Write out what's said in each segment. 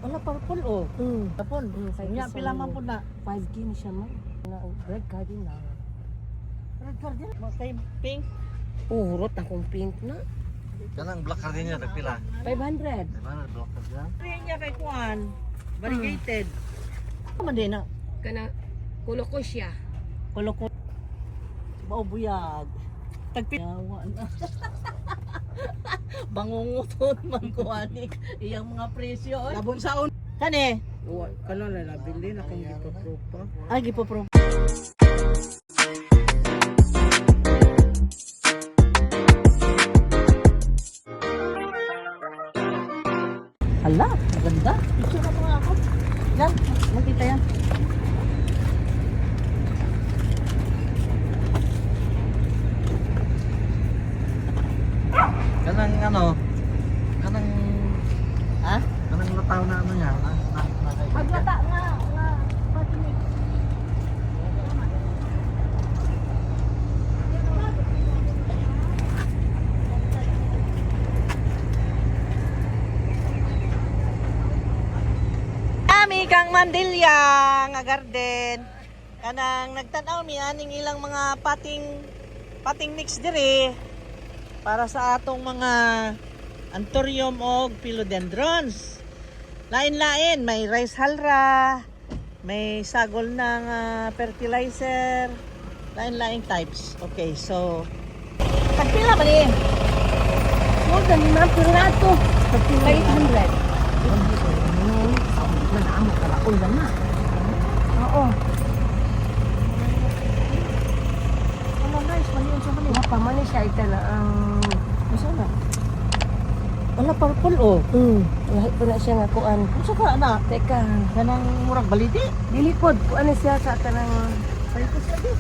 Wala, purple oh. Tapon. 5K Nya pila man sa pud na. 5K ni siya, ma'am. Na red cardinal. Red cardinal. Mga pink. Urot akong pink na. Kanang black cardinal tagpila. 500. Di ba na black cardinal? Kaya niya kay kuan. Variegated. Ano man din na? Kana kulo ko siya. Koloko. Bao buyag. Tagpi. Yawa na. Bangunguton man ko ani iyang mga presyo oy. Labon saon. Kani? Wa kana na nabili na kung gipapropa. Ay gipopro. Hala, maganda. Picture na mga ako. Yan, makita yan. Kanang ano? Kanang Ha? Kanang lataw na ano niya? Na Maglata nga, nga, patinig. Kami kang Mandilya nga garden. Kanang nagtan-aw mi aning ilang mga pating pating mix diri para sa atong mga anthurium og philodendrons. Lain-lain, may rice halra, may sagol ng fertilizer, lain-laing types. Okay, so tagpila ba ni? More than ma'am, pero na to. 800. Man amo karaon ba na? Oo. Ano nice man yun sa mali. Wa pa man ni siya ita na ang Masa na? Wala purple oh. Lahi po na siya nga kuan. Unsa ka na? Teka, Kanang murag baliti? dili pod kuan na siya sa kanang Ficus lagi.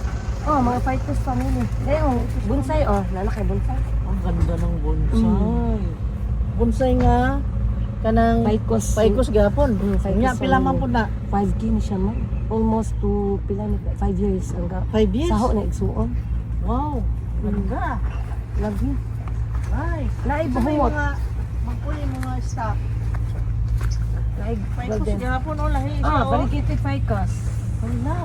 Oh, mga ficus family. Eh, oh, bonsai oh, nana kay bonsai. Ang ganda ng bonsai. Bonsai nga kanang Ficus. ficus gapon. Ficus Nya pila man family. pud na? 5K ni siya ma'am. Almost to pila ni 5 years ang ga. 5 years. Saho na igsuon. Wow. Ganda. Lagi. Nice. Naay Sa may buhot. mga mangkuli mga stock. Naay Ficus golden. gapon oh lahi siya. Ah, Oh. variegated ficus. Wala.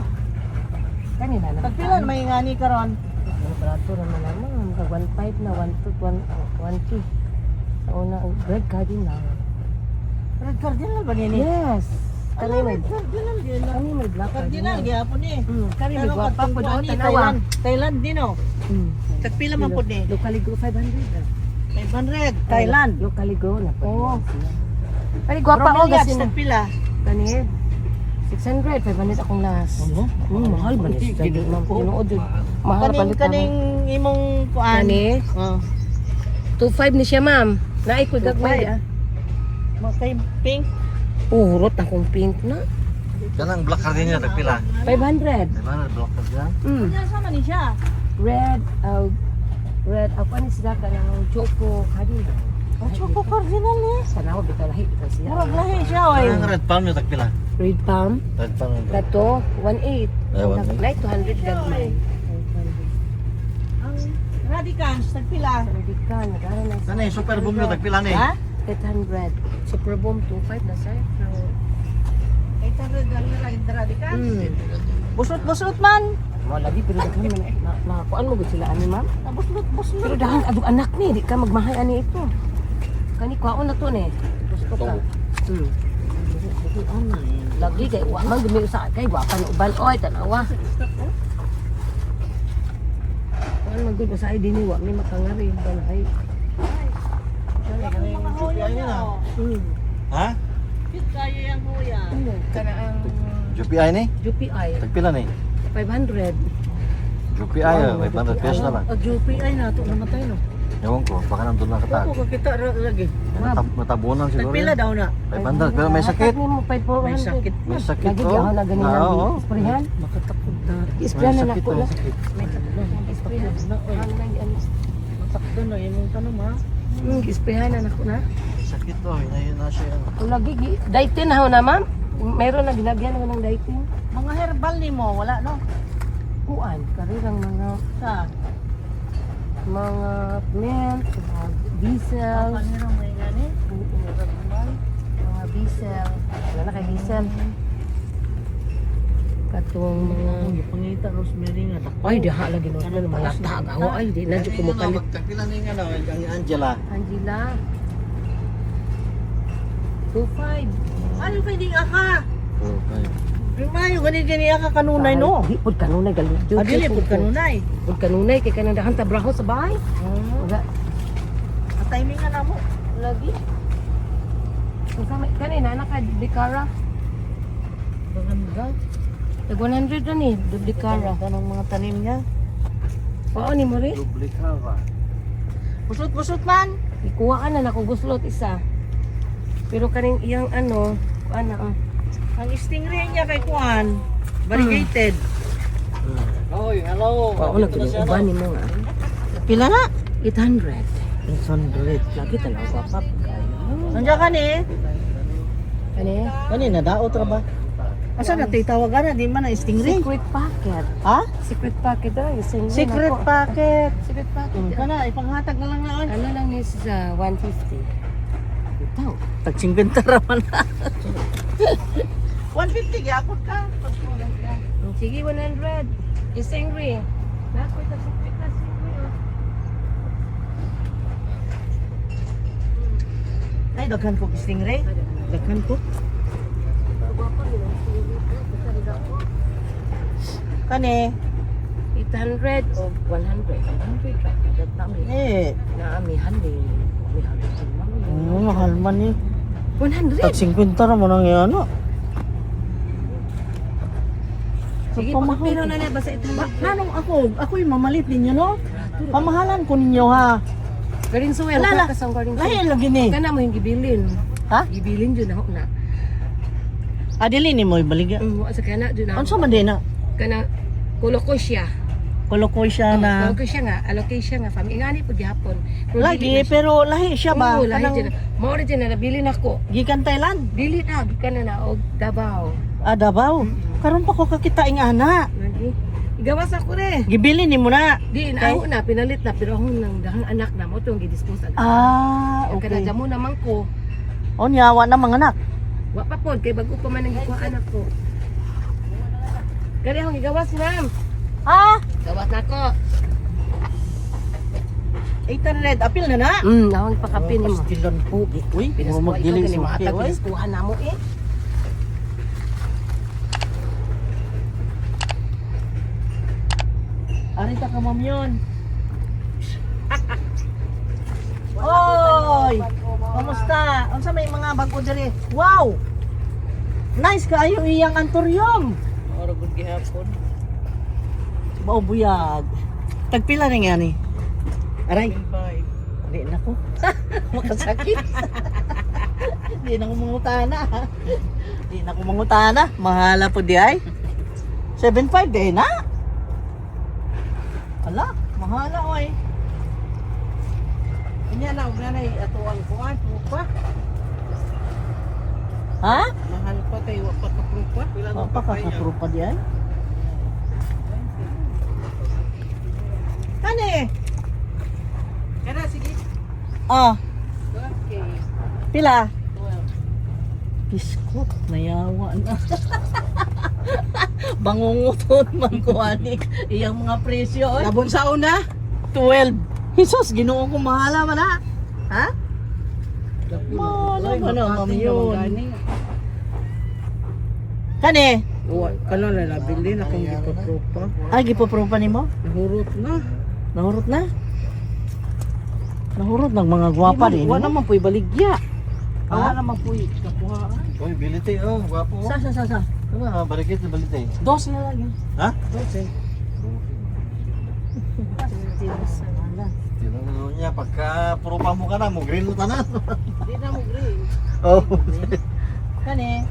Kanina na. Tagpila na may ngani karon? Ang barato naman naman. Mag 1.5 na, 1.2, 1.2. Sa una, ang red cardinal. Red cardinal ba nini? Yes. Kani may Red cardinal din. kani may black Cardinal gyapon ni. Kani may Pero gwapa katong po kuan oh, ni, tanawa. Thailand. Thailand din oh. Tagpila man pud ni? Locally grow 500. 500 Thailand. Locally grow na po. Oh. Kani gwapa oh Bromeliads, gasin. tagpila. Kani 600, 500 akong last. Ano? Mahal man ni siya. Ma'am, tinuod jud. Mahal Kaning palit kaning imong kuan. Kani Oh. 25 ni siya, ma'am. Naay ko gagmay ah. Mga kay pink. Urot akong pink na. Kanang black cardinal tagpila. 500. Di ba na black cardinal? Kanya sama ni siya. Red, red, ako ni sila kanang choco cardinal. Ang choco cardinal eh. Sanaw bitaw lahi bitaw siya. Murag lahi siya oy. Kanang red palm yung tagpila. Red palm, Red palm yung kato 18. Ay, 1.8. Like 200 gagmay. Ang radicans tagpila. Radical, nagara na sa Kani super boom yung tagpila ni. Ha? 800. Super boom 25 na sir. 800 ang radicans. Buslot-buslot man. Mo lagi pero daghan man na, na kuan mo gud sila ani ma'am. Buslot-buslot. Pero daghan adug anak ni di ka magmahay ani ito. Kani kuaon na to ni. Gusto ka. Lagi kay wa man gumi sa kay wa pa uban oy tanawa. Kuan man gud sa ay dinhi wa mi makangari balay. Mga hoya ni na. mo. Ha? Cute kayo yung hoya. Kana ang UPI ni? UPI Tagpila ni? 500. UPI, oh, 500 pesos na lang. Ag UPI na to namatay no. Ewan ko, baka nandun lang Ako katag. kakita ra lagi. Matabunan siguro. Tagpila yun. daw na. 500, pero may sakit. Nimo 500. May sakit. May sakit Lagi oh. gyud na ganin Ah, lang oo. isprehan. Makatakod na. May Isprehan na sakit, nako oh, na. may sakit. May sakit na. Isprehan. Na oy. Ano lang yan. Matakdo na imong tanom ha. Isprehan na nako na. May sakit oh, hinahina siya. Ano. Ang Lagi daitin na ho na ma'am. Meron na ginagyan ko ng daitin. Mga herbal nimo wala no. Kuan, karirang mga Sa mga mint, mga diesel, paniro may ngani. mga diesel. Hazel. Katong mga Ang gipangita rosemary nga dako. Ay, diha lagi no. Mga tag ako ay di na jud ko mopalit. Tagpila na yung ano, ang Angela. Angela. 25. Ano pa ding aka? Okay. Mayo gani gani aka kanunay no. Di pud kanunay galit. Ah, dili pud kanunay. Pud kanunay kay kanang dahan tabraho sa bahay. Wala Ang timing nga namo. lagi. Unsa may kanina naka duplikara? Maganda. Tag 100 na ni duplikara. Kanang mga tanim niya. Oo ni mo rin. Duplicava. Busot-busot man. Ikuha ka na nako guslot isa. Pero kaning iyang ano, kuan na oh. Ang stingray niya kay kuan. Variegated. Hoy, hello. Oo, Dito na siya, nagdulong uban no? ni mo nga. Pila na? 800. 800. Lagi tanaw pa pa. Nandiyan ka ni? Ano? Kani nadaot ra ba? Asa na tay tawagan na di man na stingray? Secret pocket. Ha? Secret pocket daw. Isang Secret pocket. Secret pocket. Kana ipanghatag na lang na oy. Ano lang ni sa 150. Itaw. Tag 50 ra man na. 150 gyapon ka. Sige, 100. Is angry. Nako ito secret na secret. Oh. Ay daghan ko stingray. Daghan ko. Kani 800 o 100. 100 ra. That na mi. eh Na mi handi. Mi handi. Mahal man eh. 100. Tag 50 ra mo nang ano. Sige, Pamahal. pakapino na na basta 800. Nanong ako, ako'y mamalit ninyo no? Pamahalan ko ninyo ha. Garin suwel, Lala. ka sa garin suwel. Lahi lagi ni. Kana mo yung gibilin. Ha? Gibilin jud ako na. Adili ni mo ibaligya. Sa kana jud na. Unsa man din na? Kana kuloko siya. Kolokoy siya na. Kolokoy siya nga, allocation nga family. Ingani pud gihapon. Pero Lagi dili na siya. pero lahi siya ba? Oo, lahi Kanang jud na. Mao ra jud na nabilin ako. gikan Thailand. Dili na gikan na na og Davao. Ah, Davao. Karon pa ko kakita ing ana. Lagi. Igawas ako re. Gibili ni mo na. Di na ako na pinalit na pero akong nang dahang anak na mo tong gidispose agad. Ah, Kana okay. damo naman ko. Onya wa na mga anak. Wa pa pod kay bago pa man ang gikuha anak ko. Kani akong gigawas, ma'am. Ha? Gawas na ko. 800 apil na na. Akong ipakapin nimo. Pastilan po. Uy, Pinas mura ko ikaw magdili gani suki, matag oy. pinas kuha na mo eh. Arita ka ma'am yun. Oy! Kamusta? Unsa may mga bago diri? Wow! Nice kaayo iyang anturyum. Oro gud gihapon. Mao buyag. Tagpila ni nga ni? Aray, Bye. di na ko. Makasakit. Di na ko mangutana. Di na ko mangutana. Mahala po di ay. 7.5 di na. Ala, mahala oy. Unya na ug nanay ato ang kuan trupa. Ha? Mahal pa kay wa pa ka trupa. Wa pa kakatrupa di ay. Kani? Kana sige. Ah, Okay. pila? 12. Biskot, nayawa na. Bangunguton man ko ani iyang mga presyo oy. Labon sa una. 12. Jesus, Ginoo ko mahala man ha. Ha? Mahala man na ma'am yun. Kani? Wa kana na nabili na kung gipatrupa. Ay, gipopropa nimo? Nahurot na. Nahurot na? Nahurot ng mga gwapa din. Wa naman po'y baligya. Ha? Wa naman po'y kakuhaan. Uy, bilite oh, gwapo. Sa, sa, sa, sa. Ano, ha, barikit na balite. Dos na lang yun. Ha? Dos eh. Tinanong niya, pagka puro pa mo ka na, mo green mo tanan. Di na mo green. Oh. Kani?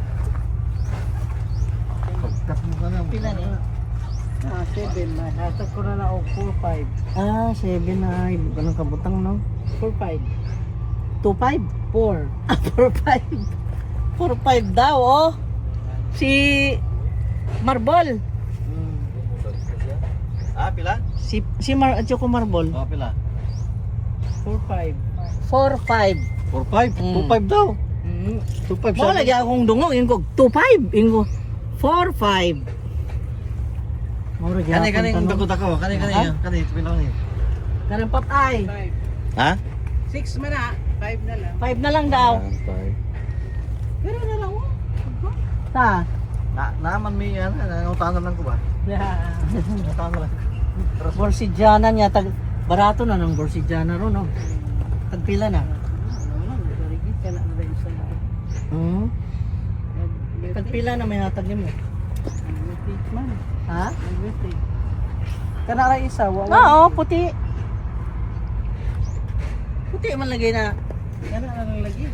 Pagkat mo ka na. Mo Pila ni? Ah, 7 na. Hatag ko na na og 4 5. Ah, 7 na. Ay, ganun kabutang no? 4 5. 2, 5? 4. Ah, 4, 5. 4, 5 daw, oh. Si Marbol. Ah, pila? Si Mar at Choco Marbol. Oh, pila. 4 5. 4, 5. 4-5? Mm. 2-5 daw. 2.5. Mo lagi akong dungog ingo 2.5 ingo 4.5. Mao ra Kani gyapon kani tanong. dako dako, kani kani Ha? kani pila ni. Kanang pop eye. Ha? 6 man na, 5 na lang. 5 na lang daw. Pero na lang oh. Ta. Na naman may ano, nangutana lang ko ba? Nangutana lang. Borsigiana niya tag barato na ng Borsigiana ro no. Tagpila na. Ano lang, barigit ka na na isa. Tagpila na may hatag nimo. Nag-take man. Ha? Nag-take. Kana ra isa, wa. Oo, puti. Puti man lagay na. Kana ra lang lagi.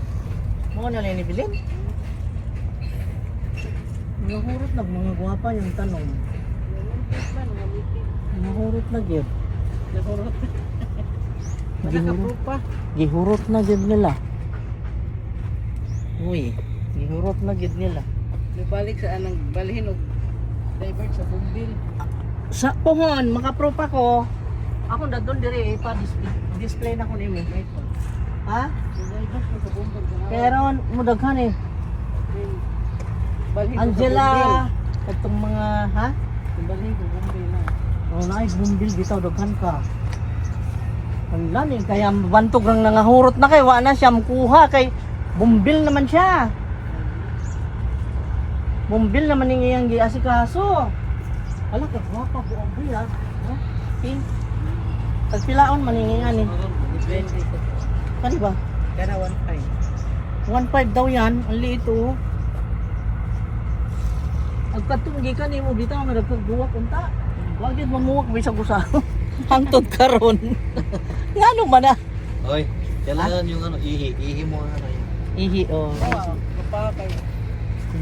Mo na lang nibilin. Nahurot na mga gwapa yung tanong. Man, gamitin. Nahurot na gyud. Nahurot. Gihurot, Nakapropa. gihurot na gyud nila. Uy, gihurot na gyud nila. Nabalik sa anang balhin og divert sa bumbil. Sa pohon, makapropa ko. Ako na doon dire ipa display, display na ko nimo. Ha? Divert sa bumbil. Pero mudaghan eh. Balhin ko sa Angela, bumbil. itong mga ha? Balhin ko bumbil na. Oh, naay bumbil bitaw daghan ka. Ang ni kaya bantog rang nangahurot na kay wa na siya mukuha kay bumbil naman siya. Bumbil naman ning iyang giasikaso. Ala ka gwapa ko ang ha. Oh, pink. Tagpilaon man ning ani. Kani ba? Kana 1.5. 1.5 daw yan. Ang liit oh. Ang katong gikan nimo bitaw nga nagkaguwak unta. Wag gid mamuwak bisag usa. Hangtod karon. Ngano man ah? Oy, kailangan yung ano, ihi, ihi mo ang ano yun. Ihi oh. Oh, pa kay.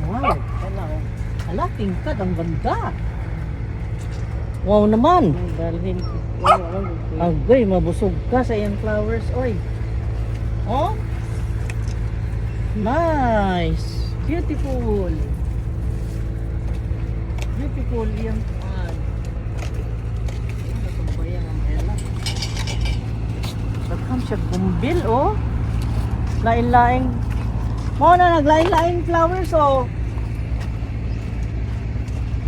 Wow. Kana oh. Ala, tingkad ang ganda. Wow naman. Ang balhin ko. Wala lang ko. Agoy, mabusog ka sa iyang flowers, oy. Oh? Nice. Beautiful. Beautiful iyang kuan. Natumbayan ang ela. Daghan siya bumbil, oh. Lain-laing. Mo na naglain-laing flowers, oh.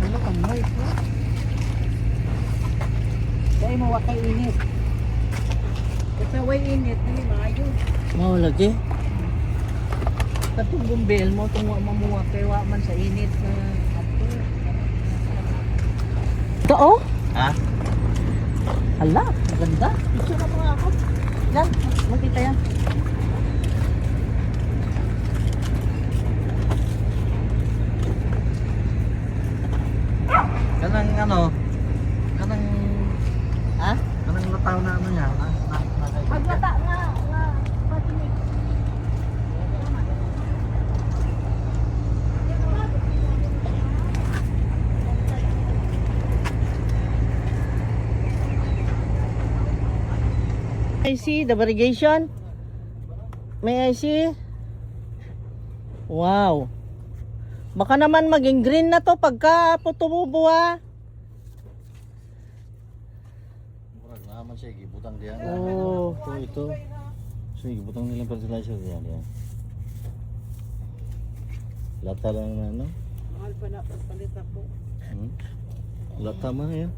Ano kang nice, oh. Dai mo wa kay init. Kasi way init dili maayo. Mao lagi. Katong bumbil mo tong wa mamuwa kay wa man sa init na ato. To oh. Ha? Hala, maganda. Picture na mga ako. Yan, makita yan. Kanang ano, kanang Ha? kanang lataw na ano niya, na na na. Paglata nga, nga, patinig. I see the variegation. May I see? Wow. Baka naman maging green na to pagka tumubo ah. Murag naman siya gibutang diyan. Oh. Ito ito. So gibutang nilang fertilizer diyan diyan. Lata lang na ano? Mahal pa na pagpalit ako. Lata man yan.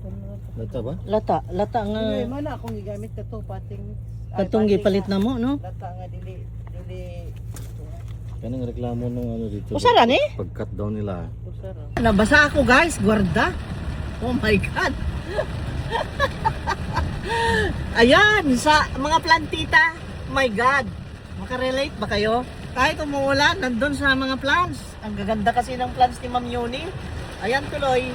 Lata ba? Lata, lata nga. Anyway, man na akong gigamit kato pating ay, Katong pating gipalit nga. na mo, no? Lata nga dili dili Kanang reklamo nung ano dito. Usa ra ni? Pag cut down nila. usara. Nabasa ako guys, guarda. Oh my God. Ayan, sa mga plantita. My God. Makarelate ba kayo? Kahit umuulan, nandun sa mga plants. Ang gaganda kasi ng plants ni Ma'am Yuni. Ayan tuloy.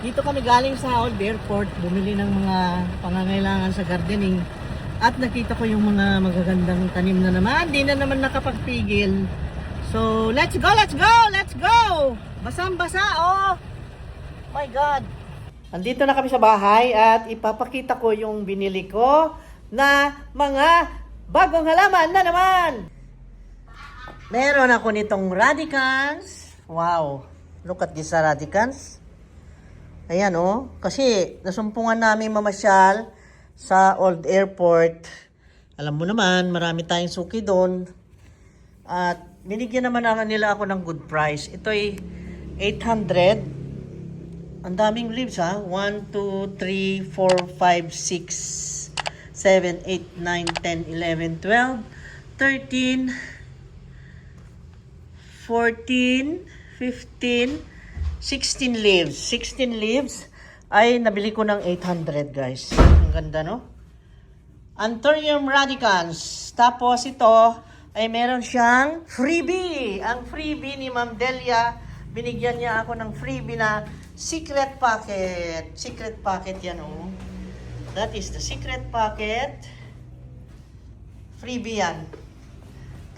Dito kami galing sa Old Airport, bumili ng mga pangangailangan sa gardening. At nakita ko yung mga magagandang tanim na naman. Di na naman nakapagpigil. So, let's go, let's go, let's go! Basang-basa, oh! My God! Andito na kami sa bahay at ipapakita ko yung binili ko na mga bagong halaman na naman! Meron ako nitong radicans. Wow! Look at this radicans. Ayan oh, kasi nasumpungan namin mamasyal sa Old Airport. Alam mo naman, marami tayong suki doon. At Binigyan naman nila ako ng good price. Ito ay 800. Ang daming leaves, ha. 1, 2, 3, 4, 5, 6, 7, 8, 9, 10, 11, 12, 13, 14, 15, 16 leaves. 16 leaves ay nabili ko ng 800, guys. Ang ganda, no? Anthurium radicans. Tapos ito ay meron siyang freebie. Ang freebie ni Ma'am Delia, binigyan niya ako ng freebie na secret pocket. Secret pocket yan, oh. That is the secret pocket. Freebie yan.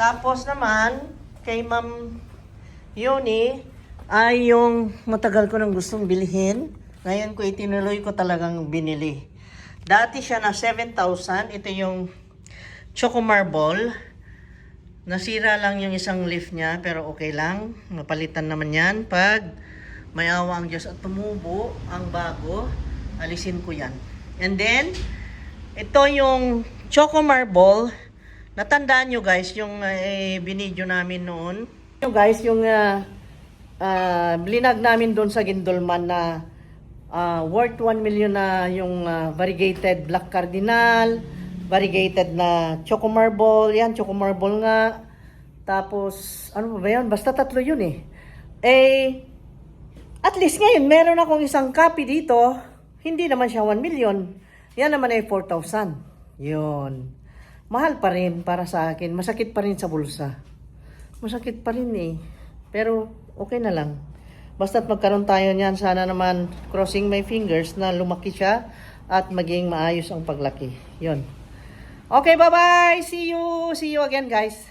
Tapos naman, kay Ma'am Yoni, ay yung matagal ko nang gustong bilhin. Ngayon ko itinuloy ko talagang binili. Dati siya na 7,000. Ito yung Choco Marble. Nasira lang yung isang leaf niya, pero okay lang. Mapalitan naman yan. Pag may awa ang Diyos at tumubo ang bago, alisin ko yan. And then, ito yung Choco Marble. Natandaan nyo, guys, yung binidyo namin noon. Yung guys, yung blinag namin doon sa Gindulman na worth 1 million na yung variegated black cardinal, variegated na choco marble, yan, choco marble nga. Tapos, ano ba yun? Basta tatlo yun eh. Eh, at least ngayon, meron akong isang copy dito. Hindi naman siya 1 million. Yan naman ay 4,000. Yun. Mahal pa rin para sa akin. Masakit pa rin sa bulsa. Masakit pa rin eh. Pero okay na lang. Basta't magkaroon tayo niyan, sana naman crossing my fingers na lumaki siya at maging maayos ang paglaki. Yun. Okay, bye-bye! See you! See you again, guys!